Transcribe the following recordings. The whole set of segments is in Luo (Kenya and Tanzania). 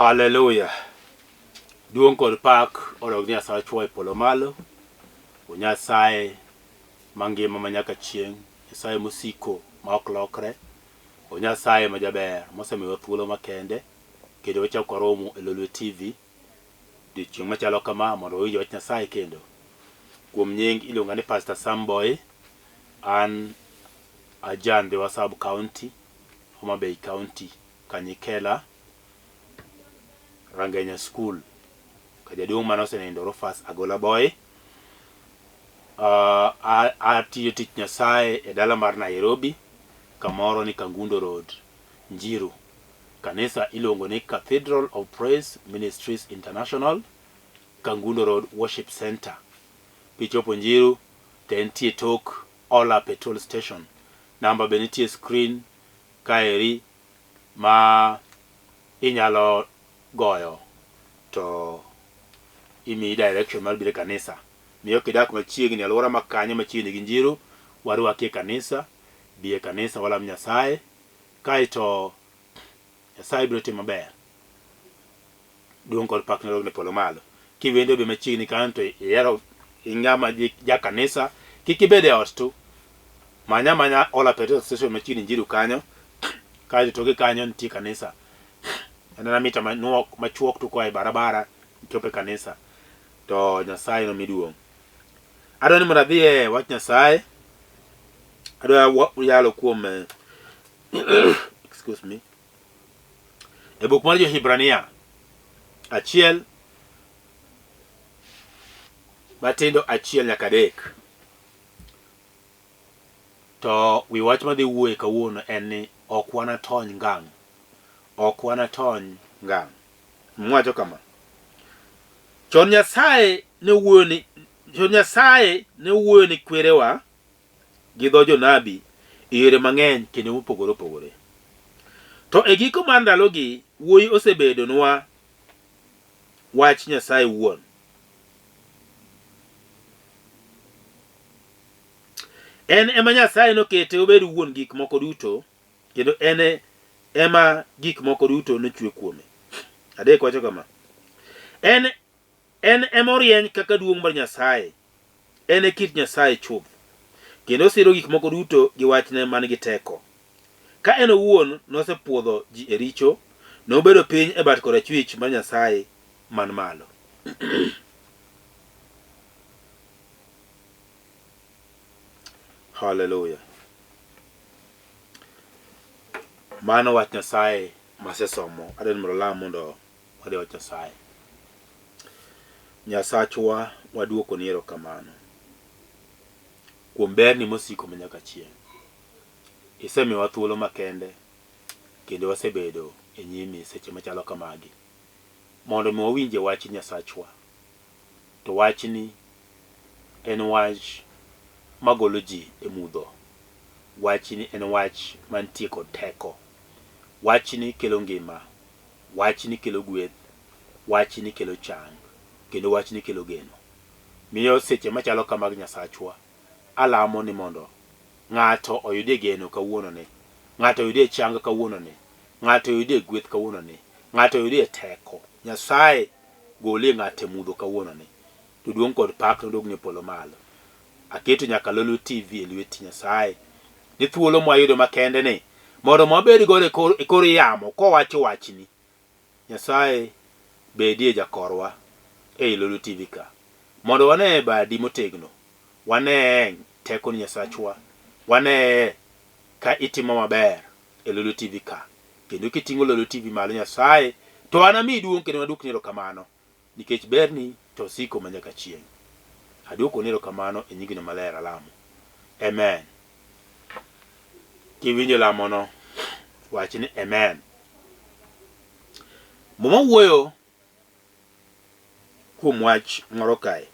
Haleluya! Duong' kod pak odog ni Nyasachwa e polo malo, o Nyasaye mangima ma nyaka chieng', Nyasaye mosiko ma ok lokre, o Nyasaye ma jaber mosemiyowa thuolo makende kendo wachako waromo e Lolwe TV odiochieng' machalo kama mondo wawinj wach Nyasaye kendo. Kuom nying iluonga ni Pastor Sam Boy, an aja Ndhiwa Sub County, Homa Bay County, Kanyikela, Rangenya School, ka jaduong' mane osenindo Rufus Agola Boy. Atiyo tich Nyasaye e dala mar Nairobi, kamoro ni Kangundo Road, Njiru. Kanisa iluongo ni Cathedral of Praise Ministries International, Kangundo Road Worship Center. Kichopo Njiru to entie tok Ola Petrol Station. Namba be nitie e screen kaeri ma inyalo goyo to imiyi direction mar biro e kanisa. Miyo kidak machiegni alwora ma kanyo machiegni gi Njiru, warwaki e kanisa, bi e kanisa walam Nyasaye, kaeto Nyasaye biro timo maber. Duong' kod pak nodog ne polo malo. Kiwendo be machiegni kanyo to ihero ing'ama ja kanisa, kik ibed e ot tu. Manya manya Ola petrol station machiegni Njiru kanyo, kaeto toke kanyo nitie kanisa. En mana mita manuok machuok tu koa e barabara ichopo e kanisa to Nyasaye nomi duong'. Adwa ni mondo adhi e wach Nyasaye. Adwa yalo kuom eh, excuse me. E buk mar Jo-Hibrania achiel matindo achiel nyaka adek. To wi wach madhi wuoye kawuono en ni ok wanatony ngang'. Ok wanatony ngang'. Mwacho kama. Chon Nyasaye ne wuoyo ni chon Nyasaye ne wuoyo ni kwerewa gi dho jonabi e yore mang'eny kendo mopogore opogore. To e giko mar ndalogi, Wuoyi osebedonwa wach Nyasaye wuon. En ema Nyasaye nokete obed wuon gik moko duto, kendo en ema gik moko duto nochwe kuome. Adek wacho kama, En En ema orieny kaka duong' mar Nyasaye, en e kit Nyasaye chuth, kendo osiro gik moko duto gi wachne man gi teko. Ka en owuon nosepwodho ji e richo, nobedo piny e bat korachwich mar Nyasaye man malo. Haleluya! Mano wach Nyasaye masesomo. Adwaro ni mondo alam mondo Wadhi wach Nyasaye. Nyasachwa waduokoni erokamano kuom berni mosiko manyaka chieng'. Isemiyowa thuolo makende kendo wasebedo e nyimi seche machalo kamagi mondo mi wawinje wach Nyasachwa. To wachni en wach magolo ji e mudho. Wachni en wach mantie kod teko. Wachni kelo ngima. Wachni kelo gweth, wachni kelo chang, kendo wachni kelo geno. Miyo seche machalo kamag Nyasachwa, alamo ni mondo ng'ato oyudie geno kawuononi, ng'ato oyudie chang kawuononi, ng'ato oyudie gweth kawuononi, ng'ato oyudie teko. Nyasaye golie ng'ato e mudho kawuononi. To duong' kod pak nodogni e polo malo. Aketo nyaka Lolwe TV e lweti Nyasaye. Ni thuolo mwayudo makende ni mondo mwabed godo e kor, e kor yamo kowacho wachni. Nyasaye bedie jakorwa ei Lolwe TV ka. Mondo wanee badi motegno. Wanee tekoni Nyasachwa. Wanee ka itimo maber e Lolwe TV ka. Kendo kiting'o Lolwe TV malo Nyasaye, to anamiyi duong' kendo naduokni erokamano. Nikech berni to osiko manyaka chieng'. Aduokoni erokamano e nyingino maler alamo. Amen. Kiwinjo lamono, wach ni amen. Muma wuoyo kuom wach moro kae.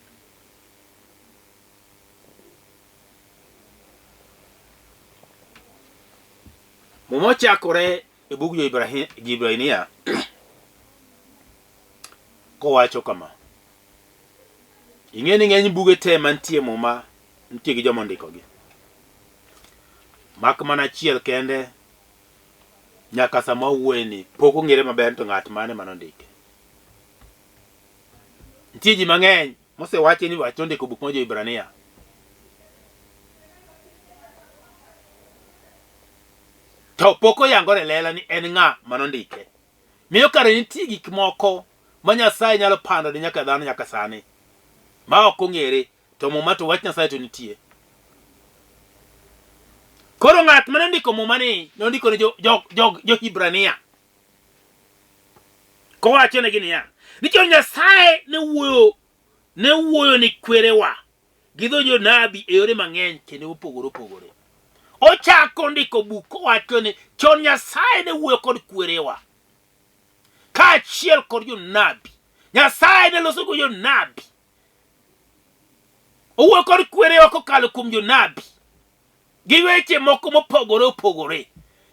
Muma ochakore e bug Jo-Hibrania kowacho kama, Ing'e ni ng'eny buge te mantie e Muma nitie gi joma ondikogi. Mak mana achiel kende Nyaka sama wawuoye ni pok ong'ere maber to ng'at mane mane ondike. Nitie ji mang'eny mosewachi ni wach nondiko buk mar Jo-Hibrania. To pok oyangore e lela ni en ng'a manondike. Miyo kare nitie gik moko ma Nyasaye nyalo pando ne nyaka dhano nyaka sani ma ok ong'ere to Muma to wach Nyasaye to nitie. Koro ng'at mane ondiko Muma ni nondiko ne jo, jo, jo, jo Hibrania kowachonegi niya ni chon Nyasaye ne wuoyo ne wuoyo ni kwerewa gi dho jonabi e yore mang'eny kendo mopogore opogore. Ochako ndiko buk kowacho ni chon Nyasaye ne wuoyo kod kwerewa kaachiel kod jonabi. Nyasaye ne loso gi jonabi. Owuoyo kod kwerewa kokalo kuom jonabi gi weche moko mopogore opogore.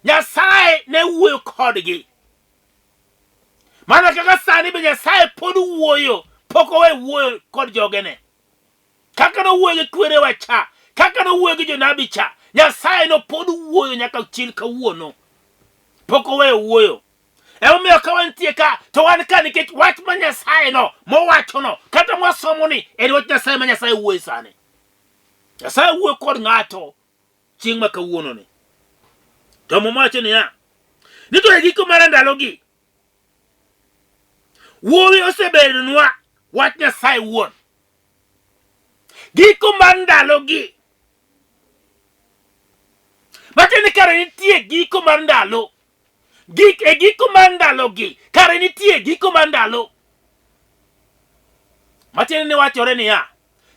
Nyasaye ne wuoyo kodgi. Mana kaka sani be Nyasaye pod wuoyo, pok owe wuoyo kod jogene. Kaka nowuoyo gi kwerewa cha, kaka nowuoyo gi jonabi cha, Nyasaye no pod wuoyo nyaka chil kawuono. Pok oweyo wuoyo. Emomiyo ka wantie ka, to wan ka nikech wach ma Nyasaye no mowachono, kata mwasomo ni en wach Nyasaye ma Nyasaye wuoyo sani. Nyasaye wuoyo kod ng'ato chieng' ma kawuono ni. To Muma wacho niya, ni to e giko mar ndalogi, wuowi osebedonwa wach Nyasaye wuon. Giko mar ndalogi. Matiende ni kare nitie giko mar ndalo. Gik e giko mar ndalogi, kare nitie giko mar ndalo. Matiende ni wachore niya,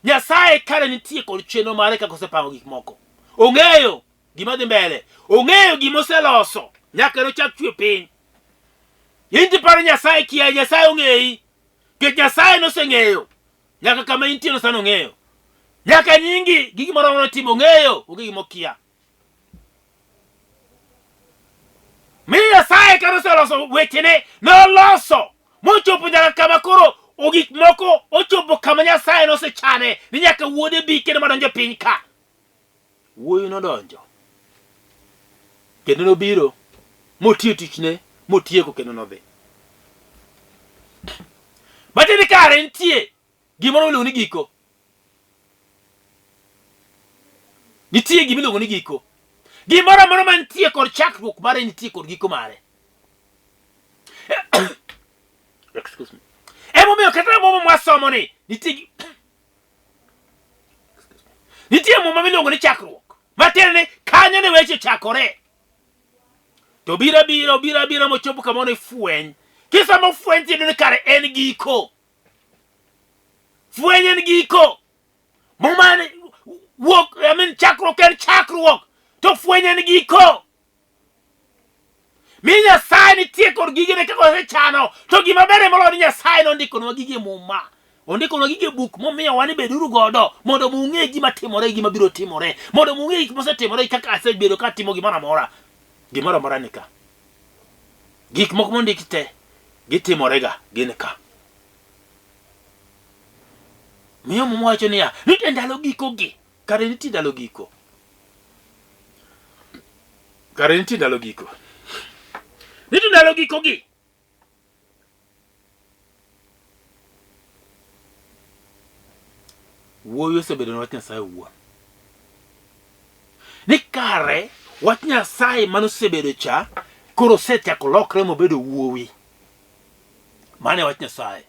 Nyasaye kare nitie kod chenro mare kaka osepango gik moko. Ong'eyo gima dhi mbele, ong'eyo gima oseloso nyaka nochak chwe piny. In tiparo Nyasaye kia, Nyasaye ong'eyi. Nikech Nyasaye noseng'eyo nyaka kama intie no sani ong'eyo. Nyaka nyingi gi gimoro amora timo ong'eyo, onge gima okia. Mi Nyasaye kane oseloso wechene, noloso mochopo nyaka kama koro ogik moko ochopo kama Nyasaye nosechane ni nyaka wuode bi kendo madonjo e piny ka. Wuoyi nodonjo kendo nobiro motiyo tichne motieko kendo nodhi. Matiende kare nitie gimoro miluongo ni giko. Nitie gima iluongo ni giko. Gimoro amora mantie kod chakruok mare nitie kod giko mare. Excuse me. Emomiyo kata muma mwasomo ni nitie nitie muma miluongo ni chakruok. Matiende ni kanyo ne weche chakore. To biro abira obiro abira mochopo kama ne fweny. Kisomo fweny tiyudo ni kare en giko. Fweny en giko. Muma en wuok, I mean, chakruok en chakruok, to fweny en giko. Mi Nyasaye nitie kod gigene kaka osechano, to gima ber moloyo ni Nyasaye nondikonwa gigi e Muma. Ondikonwa gigi e buk momiyowa ni beduru godo mondo mung'e gima timore gi gima biro timore, mondo mung'e gik mosetimore kaka asebedo ka atimo gimoro amora. Gimoro amora ni ka. Gik moko mondik te gitimorega gin ka. Miyo Muma wacho niya, ni e ndalo gikogi, kare nitie ndalo giko. Kare nitie ndalo giko. Nitie ndalo gikogi. Wuoyi osebedo wach Nyasaye owuon. Ni kare wach Nyasaye mane osebedo cha koro osechako lokre mobedo wuowi. Mano e wach Nyasaye.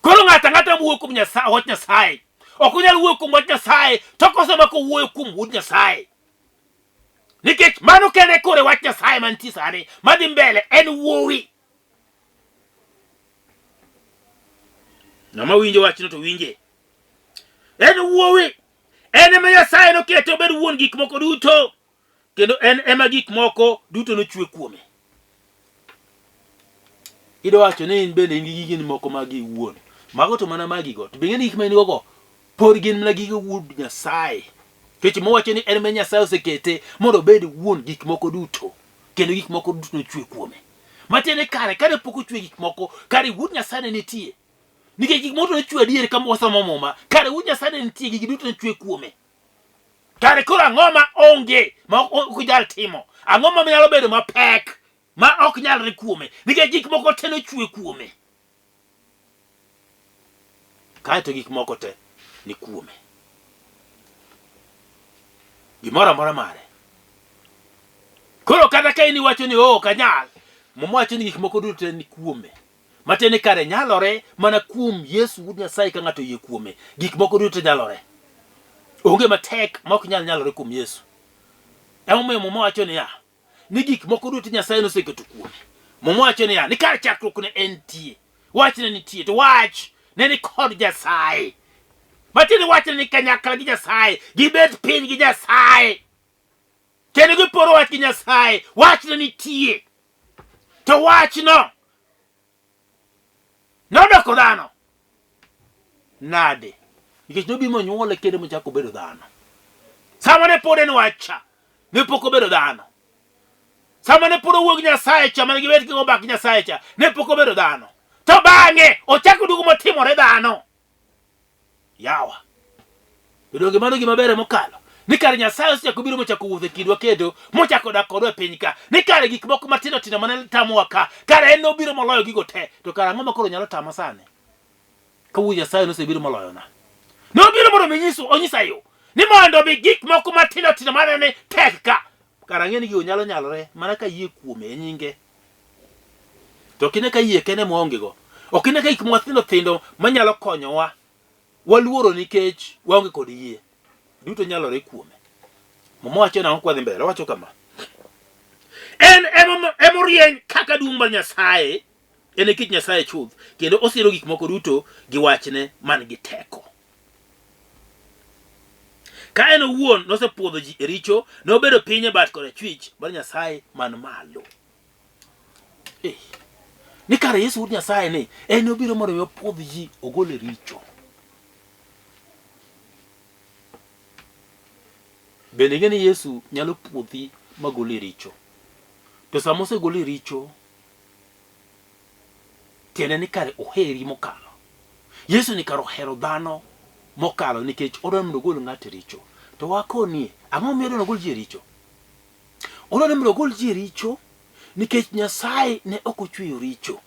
Koro ng'ato ang'ata mawuoyo kuom Nyasaye, wach Nyasaye, ok onyal wuoyo kuom wach Nyasaye to kosemako wuoyo kuom wuod Nyasaye. Nikech mano kende koro e wach Nyasaye mantie sani madhi mbele en wuowi. Ng'ama winjo wachno to winje. En wuowi. En ema Nyasaye nokete obed wuon gik moko duto. Kendo en ema gik moko duto nochwe kuome. Idwa wacho ni in bende in gi gigeni moko magi iwuon. Mago to mana magigo. To be ing'e ni gik ma in go pod gin mana gige wuod Nyasaye. Nikech mowacho ni en ema Nyasaye osekete mondo obed wuon gik moko duto. Kendo gik moko duto nochwe kuome. Matiende kare kane pok ochwe gik moko, kare wuod Nyasaye ne nitie. Nikech gik moko nochwe adier kama wasomo muma, kare wuod Nyasaye ne nitie, gigi duto nochwe kuome. Kare koro ang'o ma onge ma ok onyal timo? Ang'o ma nyalo bedo mapek ma ok nyalre kuome? Nikech gik moko te nochwe kuome. Kae to gik moko te ni kuome. Gimoro amora mare. Koro kata ka in iwacho ni oh, ok anyal, Muma wacho ni gik moko duto te ni kuome. Matiende ni kare nyalore mana kuom Yesu Wuod Nyasaye ka ng'ato oyie kuome. Gik moko duto nyalore. Onge matek ma ok nyal nyalore kuom Yesu. Emomiyo Muma wacho niya, ni gik moko duto Nyasaye noseketo kuome. Muma wacho niya, ni kar chakruok ne entie. Wach ne nitie, to wach ne ni kod Nyasaye. Matiende wach ne ni kanyakla gi Nyasaye, gibet piny gi Nyasaye. Kendo giporo wach gi Nyasaye, wach ne nitie. To wachno nodoko dhano nade? Nikech nobiro monyuole kendo mochako obedo dhano. Sama ne pod en wach cha, ne pok obedo dhano. Sama ne pod owuok Nyasaye cha, mane gibet gigo mbak Nyasaye cha, ne pok obedo dhano. To bang'e ochako oduogo motimore dhano. Yawa. To donge mano gima ber mokalo? Ni kare Nyasaye osechako biro mochako wuotho e kindwa kendo mochako dak kodwa e piny ka. Ni kare gik moko matindo tindo mane tamowa ka, kare en nobiro moloyo gigo te. To kare ang'o ma koro nyalo tama sani? Ka wuod Nyasaye nosebiro moloyona. Nobiro mondo mi nyisu, onyisa yo. Ni mondo mi gik moko matindo tindo mane ni tek ka. Kare ang'e ni gigo nyalo nyalore mana ka yie kuome e nyinge. To ok ine ka yie kende mwaonge go. Ok ine ka gik matindo tindo manyalo konyowa waluoro nikech waonge kod yie. Duto nyalore kuome. Muma wacho nang'o kwadhi mbele? Owacho kama. En emorieny kaka duong' mar Nyasaye, en e kit Nyasaye chuth, kendo osiro gik moko duto gi wachne man gi teko. Ka en owuon nosepwodho ji e richo, nobedo piny e bat korachwich mar Nyasaye man malo. Eh, ni kare Yesu wuod Nyasaye ni en obiro mondo mi opwodh ji ogol e richo. Bende ing'e ni Yesu nyalo puodhi magoli e richo. To sama osegoli e richo, tiende ni kare oheri mokalo. Yesu ni kare ohero dhano mokalo nikech odwaro mondo ogol ng'ato e richo. To wakonie, ang'o momiyo odwaro ogol ji e richo? Odwaro mondo ogol ji e richo nikech Nyasaye ne ok ochweyo richo.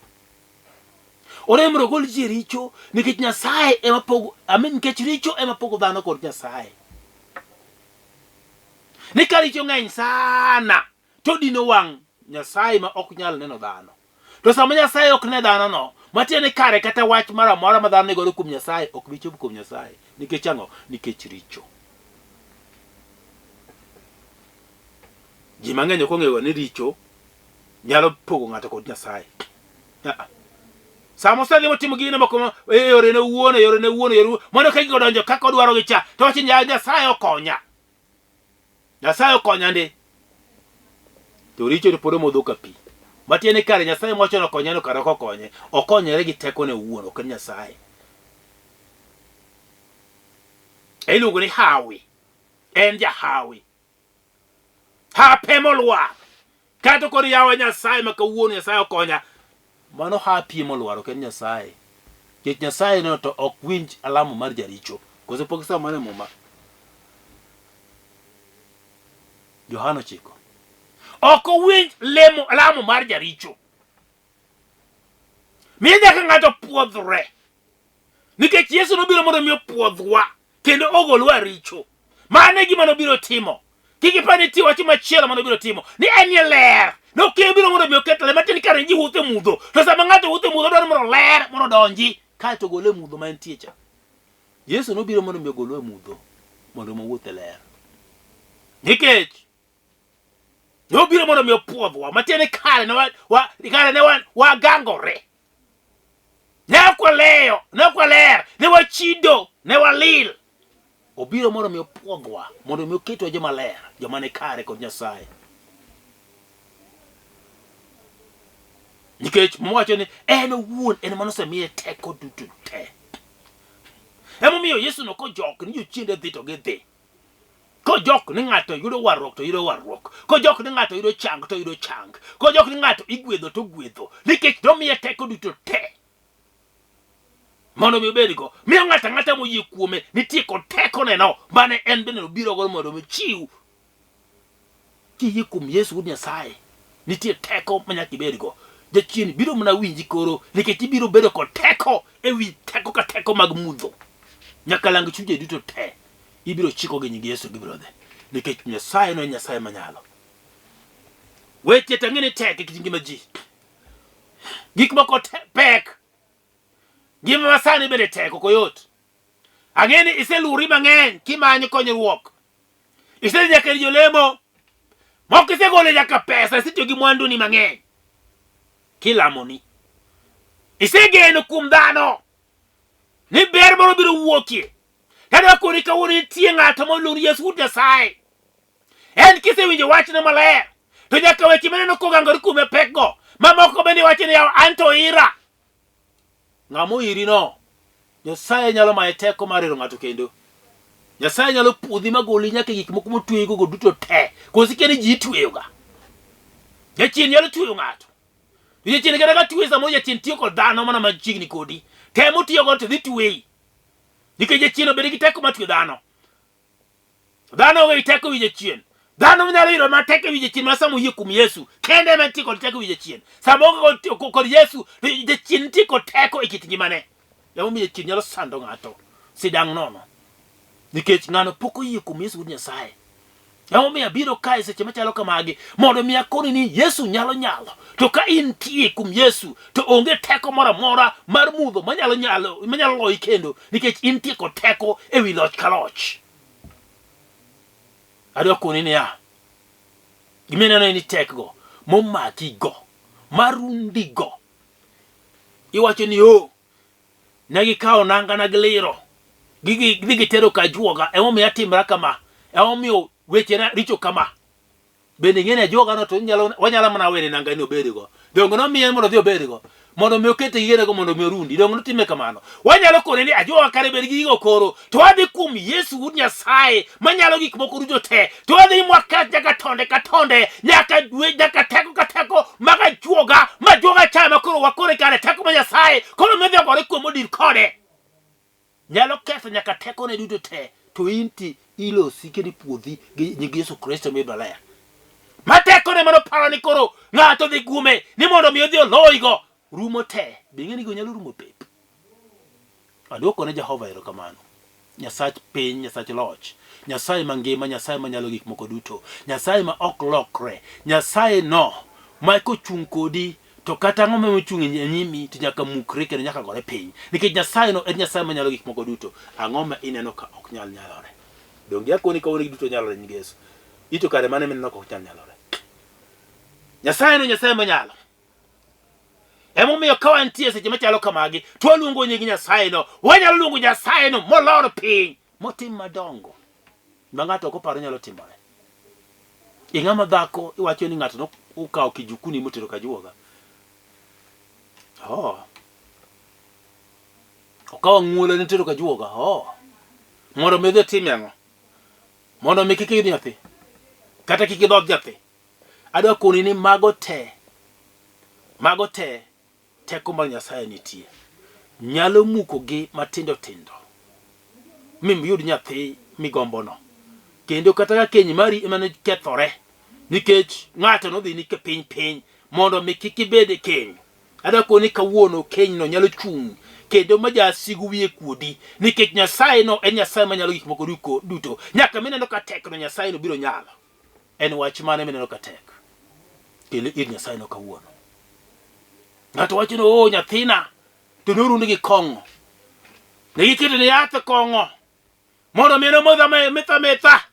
Odwaro mondo ogol ji e richo nikech Nyasaye ema pogo, I mean, nikech richo ema pogo dhano kod Nyasaye. Ni ka richo ng'eny sana to dino wang' Nyasaye ma ok nyal neno dhano. To sama Nyasaye ok ne dhano no, matiende ni kare kata wach moro amora ma dhano nigodo kuom Nyasaye ok bi chopo kuom Nyasaye. Nikech ang'o? Nikech richo. Ji mang'eny ok ong'eyo ni richo nyalo pogo ng'ato kod Nyasaye. Ah. Sama osedhi motimo gine moko e yorene owuon, e yorene owuon, e yorene mondo ka gigo donjo kaka odwaro gi cha, to wacho ni Nyasaye okonya. Nyasaye okonya ndi. To richo to pod omodho ka pi. Matiende ni kare Nyasaye mowacho ni okonye no kare ok okonye. Okonyore gi tekone owuon, ok en Nyasaye. Iluongo ni hawi. En jahawi. Hape molwar. Kata koro yawa Nyasaye ma kawuono Nyasaye okonya. Mano hapi molwar ok en Nyasaye. Nikech Nyasaye no to ok winj alamo mar jaricho. Koso pok isomo mano e Muma? Johana ochiko. Ok owinj lemo lamo mar jaricho. Miyo nyaka ng'ato puodhre. Nikech Yesu nobiro mondo mi opuodhwa kendo ogolwa richo. Mano e gima nobiro timo. Kik ipar ni nitie wach machielo mane obiro timo. Ni en e ler. Ne obiro mondo mi oket ler. Matiende ni kare ji wuotho e mudho. To sama ng'ato wuotho e mudho odwaro mondo ler mondo odonji. Kae to ogole e mudho ma entie cha. Yesu nobiro mondo mi ogolwa e mudho mondo mi wawuoth e ler. Nikech nobiro mondo mi opuodhwa. Matiende ni kare ne wa, wa, kare ne wa, wagangore. Ne ok waleyo, ne ok waler, ne wachido, ne walil. Obiro mondo mi opuodhwa, mondo mi oketwa joma ler, joma ni kare kod Nyasaye. Nikech Muma wacho ni en owuon en ema osemiye teko duto te. Emomiyo Yesu no kojok ni jochiende dhi to gidhi. Kojok ni ng'ato yudo warruok to yudo warruok. Kojok ni ng'ato yudo chang to yudo chang. Kojok ni ng'ato igwedho to ogwedho. Nikech nomiye teko duto te. Mondo mi obedgo. Miyo ng'ato ang'ata moyie kuome nitie kod teko. tekoneno mane en bende nobiro godo mondo ochiw. Kiyie kuom Yesu wuod Nyasaye, nitie teko ma nyaka ibedgo. Jachien biro mana winji koro nikech ibiro bedo kod teko e wi teko ka teko mag mudho. Nyaka lang chunje duto te ibiro chiko gi nying Yesu gibiro dhi. Nikech Nyasaye no en Nyasaye manyalo. Weche to ang'e ni tek e kit ngima ji. Gik moko pek. Ngima masani bende tek ok oyot. Ang'e ni iseluwori mang'eny kimanyo konyruok. Isedhi nyaka ir jolemo. Moko isegolo nyaka pesa, isetiyo gi mwanduni mang'eny kilamoni. Isegeno kuom dhano ni ber moro biro wuokie. Tadwa koni kawuono nitie ng'ato moluor Yesu wuod Nyasaye. En kisewinjo wachne maler, to nyaka weche mineno kogangore kuome pekgo, mamoko bende wacho ni yawa an to ira. Ng'ama oiri no, Nyasaye nyalo maye teko mar iro ng'ato kendo. Nyasaye nyalo puodhi magoli nyaka e gik moko motweyigo go duto te. Koso ikia ni ji itweyoga. Jachien nyalo tweyo ng'ato. To jachien kata ka tweyi samoro jachien tiyo kod dhano mana machiegni kodi. Tem otiyogo to dhi tweyi. Nikech jachien obed gi teko mar tweyo dhano. Dhano onge gi teko wi jachien. Dhano nyalo yudo mana teko ewi jachien mana sama oyie kuom Yesu. Kende ema nitie kod teko ewi jachien. Sama onge kod Yesu, to jachien nitie kod teko e kit ngimane. Emomiyo jachien nyalo sando ng'ato sidang' nono. Nikech ng'ano pok oyie kuom Yesu wuod Nyasaye. Emomiyo abiro kae seche machalo kamagi mondo mi akoni ni Yesu nyalo nyalo. To ka intie kuom Yesu to onge teko moro amora mar mudho manyalo nyalo manyalo loyi kendo nikech intie kod teko ewi loch ka loch. Adwa koni niya, gima ineno ni tekgo, momakigo, marundigo, iwacho ni o ne gikawo nangana gi liro, gidhi gitero ka ajuoga, emomiyo atimra kama, emomiyo wechena richo kama. Bende ing'e ni ajuoga no to inyalo wanyalo mana wene nanga ni obedgo. Donge nomiye mondo odhi obedgo. Mondo mi okete gigene go mondo mi orundi. Donge notime kamano. Wanyalo kone ni ajuoga kare bed gi gigo koro. To wadhi kuom Yesu wuod Nyasaye manyalo gik moko duto te. To wadhi mwaket nyaka tonde ka tonde, nyaka dwe, nyaka teko ka teko mag ajuoga, ma ajuoga chama koro wakore kare teko ma Nyasaye. Koro midhi ogore kuom odir kode. Nyalo ketho nyaka tekone duto te, to in ti ilosi kendo ipuodhi gi nying Yesu Kristo miyud maler. Ma tekone mano paro ni koro ng'ato dhi kuome ni mondo mi odhi oloyigo rumo te. Be ing'e ni gigo nyalo rumo pep? Aduoko ne Jehova erokamano. Nyasach piny, Nyasach loch, Nyasaye mangima, Nyasaye manyalo gik moko duto, Nyasaye ma ok lokre, Nyasaye no ma kochung' kodi to kata ang'o ma ochung' e nyimi to nyaka mukre kendo nyaka gore piny nikech Nyasaye no en Nyasaye manyalo gik moko duto. Ang'o ma ineno ka ok nyal nyalore? Donge akoni kawuono gik duto nyalore nying Yesu. Ito kare mane mineno ka ok nyal nyalore? Nyasaye no Nyasaye manyalo. Emomiyo ka wantie seche machalo kamagi to waluongo nying Nyasaye no. Wanyalo luongo Nyasaye no molor piny motim madongo ma ng'ato ok oparo nyalo timore. Ing'ama dhako iwacho ni ng'ato nokawo kijukuni motero kajuoga. Oh. Okawo ang'uola notero kajuoga. Oh. Mondo mi odhi otim ang'o? Mondo mi kik iyud nyathi. Kata kik idhodh nyathi. Adwa koni ni mago te, mago te teko mar Nyasaye nitie. Nyalo mukogi matindo tindo mi miyud nyathi migombono. Kendo kata ka keny mari ema ne kethore nikech ng'ato nodhi ni piny piny mondo mi kik ibed e keny. Adwa koni kawuono kenyno nyalo chung' kendo ma jasigu wiye kuodi nikech Nyasaye no en Nyasaye manyalo gik moko duto. Nyaka mineno ka tekno Nyasaye no biro nyalo. En wach mane mineno ka tek? Kele ir Nyasaye no kawuono. Ng'ato wacho ni oh nyathina to norund gi kong'o. Ne giketo ne yath e kong'o mondo mi nomodh ametha metha.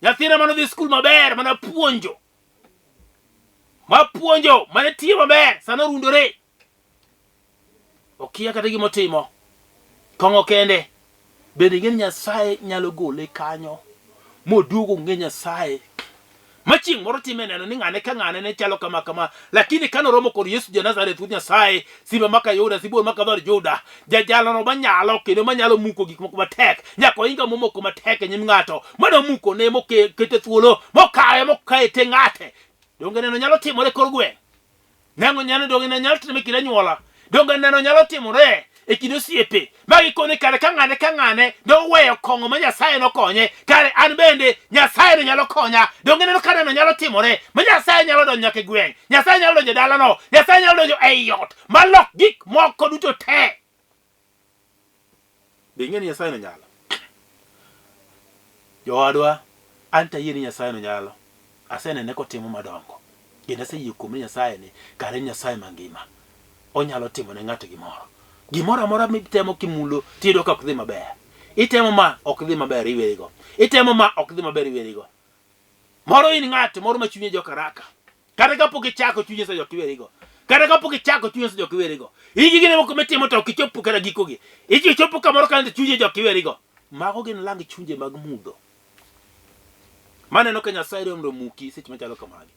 Nyathina mane odhi skul maber mane apuonjo. Mapuonjo mane tiyo maber sani orundore. Okia kata gima otimo. Kong'o kende. Bende ing'e ni Nyasaye nyalo gole kanyo moduogo ong'e Nyasaye. Ma chieng' moro time neno ni ng'ane ka ng'ane ne chalo kama kama. Lakini kane oromo kod Yesu ja Nazareth wuod Nyasaye, simba maka Yuda, sibuor maka dhood Juda, jajalono manyalo kendo manyalo muko gik moko matek, nyaka ohinga momoko matek e nyim ng'ato, mane omukone mokete thuolo, mokawe mokete ng'ate. Donge neno nyalo timore e kor gweng'? Neno nyalo donge neno nyalo timore e kind anyuola? Donge neno nyalo timore e kind osiepe ma gikone kare ka ng'ane ka ng'ane noweyo kong'o ma Nyasaye nokonye, kare an bende Nyasaye no nyalo konya. Donge ineno ka neno nyalo timore ma Nyasaye nyalo donjo nyaka e gweng', Nyasaye nyalo donjo e dalano, Nyasaye nyalo donjo ei ot ma lok gik moko duto te. Be ing'e ni Nyasaye no nyalo? Jowadwa, an to ayie ni Nyasaye no nyalo. Asenene kotimo madongo. Kendo aseyie kuome ni Nyasaye ni kare en Nyasaye mangima. Onyalo timo ne ng'ato gimoro. Gimoro amora mitemo kimulo tiyudo ka ok dhi maber. Itemo ma ok dhi maber iwerigo. Itemo ma ok dhi maber iwerigo. Moro in ng'at moro ma chunye jok haraka. Kata kapok ichako chunyi osejok iwerigo. Kata kapok ichako chunyi osejok iwerigo. In gi gine moko mitimo to ok ichopo kata gikogi. Ichopo kamoro kanyo to chunyi ojok iwerigo. Mago gin lang chunje mag mudho. Maneno ka Nyasaye dwa mondo omuki seche machalo kamagi.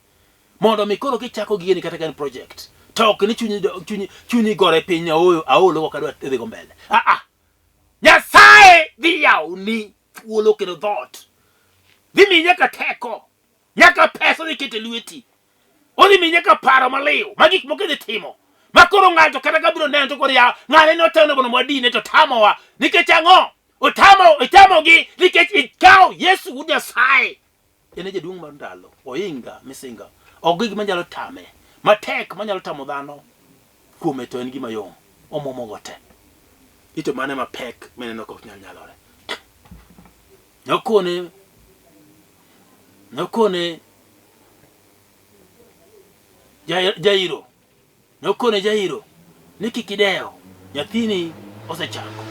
Mondo mi koro kichako gigeni kata ka en project to ok ni chunyi chunyi chunyi gore piny aoyo aolo ok adwa dhigo mbele. Ah ah. Nyasaye dhi yawoni thuolo kendo dhoot. Dhi miyi nyaka teko, nyaka pesa odhi keto e lweti. Odhi miyi nyaka paro maliw ma gik moko idhi timo. Ma koro ng'ato kata ka biro neno to koro ya ng'ane ne otemo mondo wadine to tamowa. Nikech ang'o? Otamo itamogi nikech ikawo Yesu wuod Nyasaye. En e jaduong' mar ndalo, oinga misinga. Ok gik manyalo tame. Matek manyalo tamo dhano kuome to en gima yom. Omuomogo te. Ito mane mapek mineno ka ok nyal nyalore. Nokone nokone Jairo Nokone Jairo ni kik idew, nyathini osechango.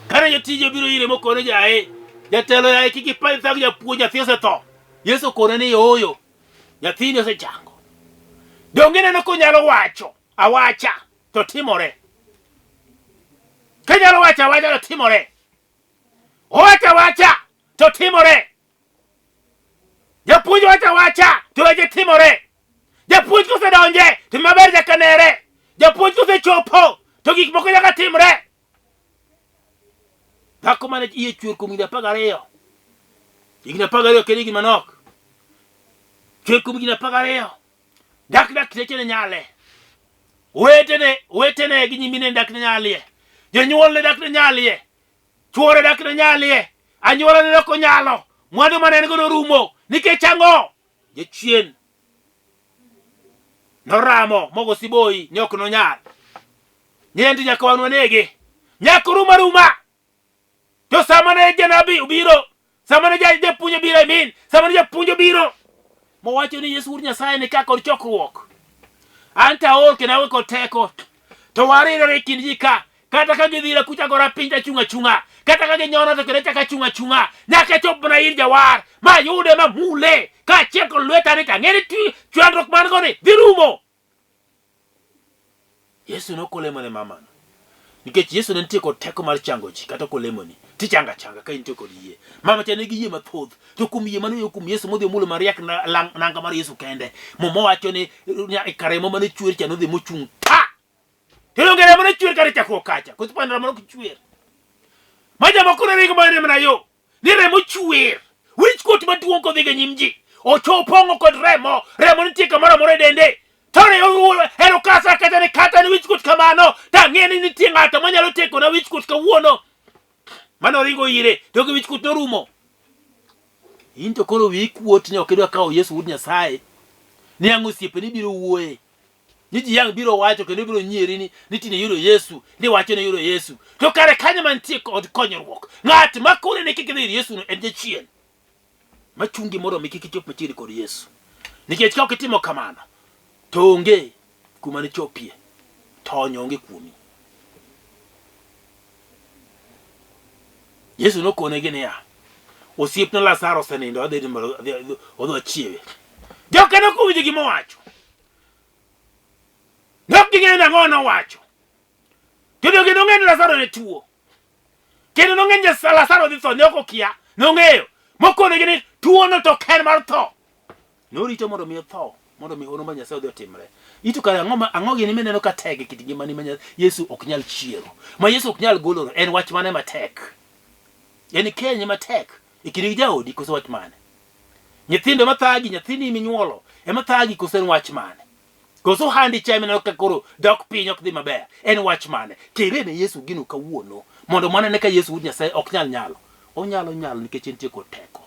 Kane jotije obiro ire mokone jaye, jatelo yaye kik ipand thag japuonj nyathi osetho. Yesu okone ni ooyo, nyathini osechango. Donge ineno konyalo wacho awacha to timore? Kanyalo wacho awacha to timore. Owacho awacha to timore. Japuonj wacho awacha to weche timore. Japuonj kosedonje to maber nyaka nere. Japuonj kosechopo to gik moko nyaka timre. Dhako mane iye chwer kuom higni 12. Higni 12 ok en higni manok. Chwer kuom higni 12. Dak dakteche ne nyale. Owetene, owetene gi nyimine dak ne nyalie. Jonyuolne dak ne nyalie. Chuore dak ne nyalie. Anyuolane ne ok onyalo. Mwandu mane en go norumo. Nikech ang'o? Jachien noramo mogo siboi ni ok nonyal. Ni nyaka wan wanege. Nyaka orum aruma. To sama ne janabi obiro, sama ne japuonj obiro, I mean, sama ne japuonj obiro, mowacho ni Yesu wuod Nyasaye ni ka kod chokruok. An to aol kendo aonge kod teko. To waridore e kind ji ka. Kata ka gidhira kucha gora piny to achung' achung'a. Kata ka ginyona to kendo achako achung' achung'a. Nyaka achop mana ir jawar ma yude ma mule kaachiel kod lweta ni to ang'e ni chandruok man go ni dhi rumo. Yesu ne ok olemo ne mamano. Nikech Yesu ne nitie kod teko mar chango ji kata ok olemoni. Tichanga changa ka intie kod yie. Mama cha nigi yie mathoth. To kuom yie mane oyudo kuom Yesu modhi omulo mariek nanga mar Yesu kende. Muma wacho ni ka remo mane chwer cha nodhi mochung' ta. To donge remo ne chwer kata chakruok kacha. Koso pand remo ok chwer. Ma jomoko ne ringo mana mana yo. Ni remo chwer. Wich kuot maduong' kodhi e nyim ji. Ocho opong'o kod remo. Remo nitie kamoro amora e dende. To ne ero kasa kata ne kata ne wich kuot kamano. To ang'e ni nitie ng'ato manyalo tekona wich kuot kawuono. Mano ringo ire to gi wich kuot norumo. In to koro wiyi kuot ni ok idwa kawo Yesu wuod Nyasaye. Ni ang' osiepeni biro wuoye. Ni ji yang' biro wacho kendo biro nyieri ni ni tinde yudo Yesu, ni wacho ni yudo Yesu. To kare kanyo mantie kod konyruok. Ng'at ma kone ni kik idhi ir Yesu no en jachien. Machungi mondo mi kik ichop machiegni kod Yesu. Nikech ka ok itimo kamano, to onge kuma nichopie. Tony onge kuomi. Yesu nokonegi niya, osiepna Lazaro osenindo, adhi odhi achiewe. Joka nokowinjo gima owacho. Ne ok ging'eyo ni ang'o nowacho. To donge nong'eyo ni Lazaro ne tuo. Kendo nong'eyo ni Lazaro dhi tho, ne ok okia. Nong'eyo. Mokonegi ni tuono to ok en mar tho. Norito mondo mi otho, mondo mi hono mar Nyasaye odhi otimre. Ito kare ang'o ang'o gini mineno ka tek e kit ngimani ma Yesu ok nyal chiero. Ma Yesu ok nyal golo en wach mane matek? En keny matek e kindi gi jaodi koso wach mane? Nyithindo ema thagi, nyathini minyuolo ema thagi koso en wach mane? Koso handi cha mineno ka koro dok piny ok dhi maber. En wach mane? Tere ne Yesu gino kawuono mondo manene ka Yesu wuod Nyasaye ok nyal nyalo. Onyalo nyalo nikech entie kod teko.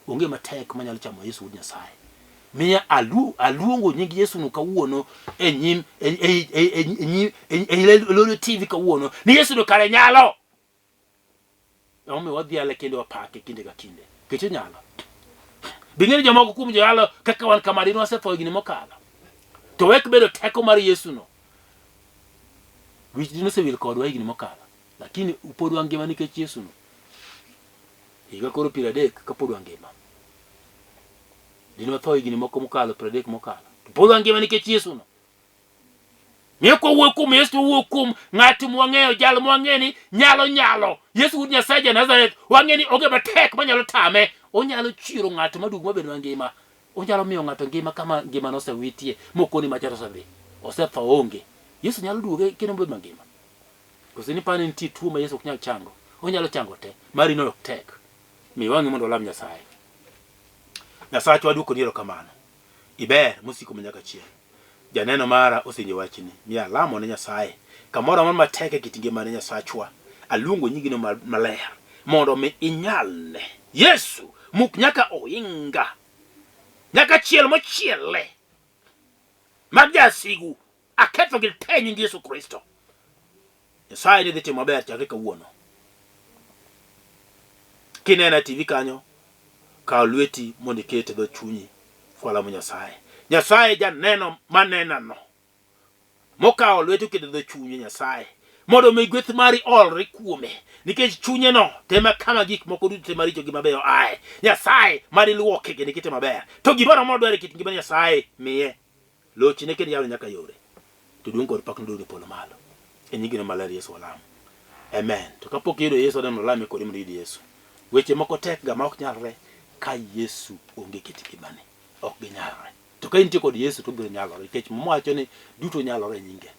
Onge matek manyalo chamo Yesu wuod Nyasaye. Miya alu, aluongo nying Yesu no kawuono e nyim e e e e e e e e e TV kawuono ni Yesu no kare nyalo. Emomiyo wadhiale kendo wapake kinde ka kinde. Nikech onyalo. Be ing'eyo ni jomoko kuom joyalo kaka wan kama dine wasetho higni mokalo. To wek bedo teko mar Yesu no. Wich dine osewil kodwa higni mokalo. Lakini pod wangima nikech Yesu no. Higa koro 30 kapod wangima. Dine watho higni moko mokalo 30 mokalo. To pod wangima nikech Yesu no. Miyo kwa wuoyo kuom Yesu to wuoyo kuom ng'at mwang'eyo, jal mwang'eyo ni nyalo nyalo. Yesu wuod Nyasaye ja Nazareth, wang'eyo ni onge matek manyalo tame. Onyalo chiero ng'ato maduog mabed mangima. Onyalo miyo ng'ato ngima kama ngima nosewitie mokoni macha to osedhi. Osetho onge. Yesu nyalo duoge kendo mobed mangima. Koso ni pani nitie tuo ma Yesu ok nyal chango. Onyalo chango te. Mari no ok tek. Mi wang'i mondo walam Nyasaye. Nyasachwa duokoni erokamano. Iber mosiko manyaka chieng'. Janeno mara osewinjo wachni, mi alamo ne Nyasaye. Kamoro amora matek e kit ngimane Nyasachwa, aluongo nyingino maler mondo mi inyalne. Yesu, muk nyaka ohinga, nyaka chiel mochiele mag jasigu, akethogi te e nying Yesu Kristo. Nyasaye ne dhi timo maber chakre kawuono. Kinena e TV kanyo, kaw lweti mondo iket e dho chunyi kwalamo Nyasaye. Nyasaye janeno manenano mokawo lwete oketo e dho chunye Nyasaye mondo mi gweth mari olre kuome nikech chunyeno tema kama gik moko duto te maricho gi mabeyo ae. Nyasaye mari luoke kendo ikete maber. To gimoro amora dwaro e kit ngima Nyasaye miye. Lochne kendo yawne nyaka yore. To duong' kod pak nodog e polo malo. E nyingino maler Yesu walamo. Amen. To kapok iyudo Yesu adwaro mondo alame kodi mondo iyud Yesu. Weche moko tek ga ma ok nyalre ka Yesu onge kit ngimani. Ok ginyalre. To ka intie kod Yesu to biro nyalore nikech Muma wacho ni duto nyalore e nyinge.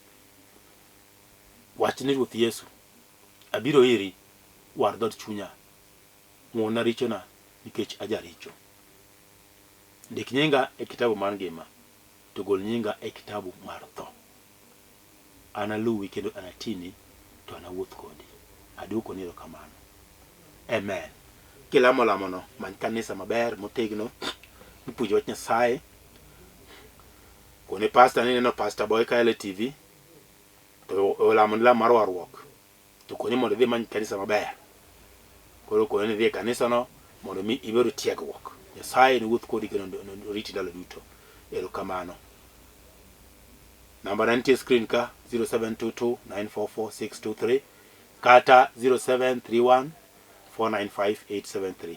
Wach ni Ruoth Yesu, abiro iri, war dhood chunya. Ng'wonna richona nikech ajaricho. Ndik nyinga e kitabu mar ngima, to gol nyinga e kitabu mar tho. Analuwi kendo anatini, to anawuoth kodi. Adwokoni erokamano. Amen. Kilamo lamono, many kanisa maber motegno mipuonjo wach Nyasaye. Kone pasta ni ineno Pastor Boy Kael e TV, to olamo ni lamo mar warruok. To koni mondo idhi imany kanisa maber. Koro koni ni idhi e kanisano mondo mi ibed tiegruok. Nyasaye nowuoth kodi kendo oriti ndalo duto. Erokamano. Namba na nitie e screen ka 0722 944 623 kata 0731 495 873.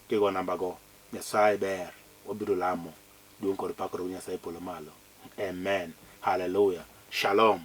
Kigo namba go, Nyasaye ber, wabiro lamo. Duong' kod pak odog Nyasaye polo malo. Amen. Hallelujah. Shalom.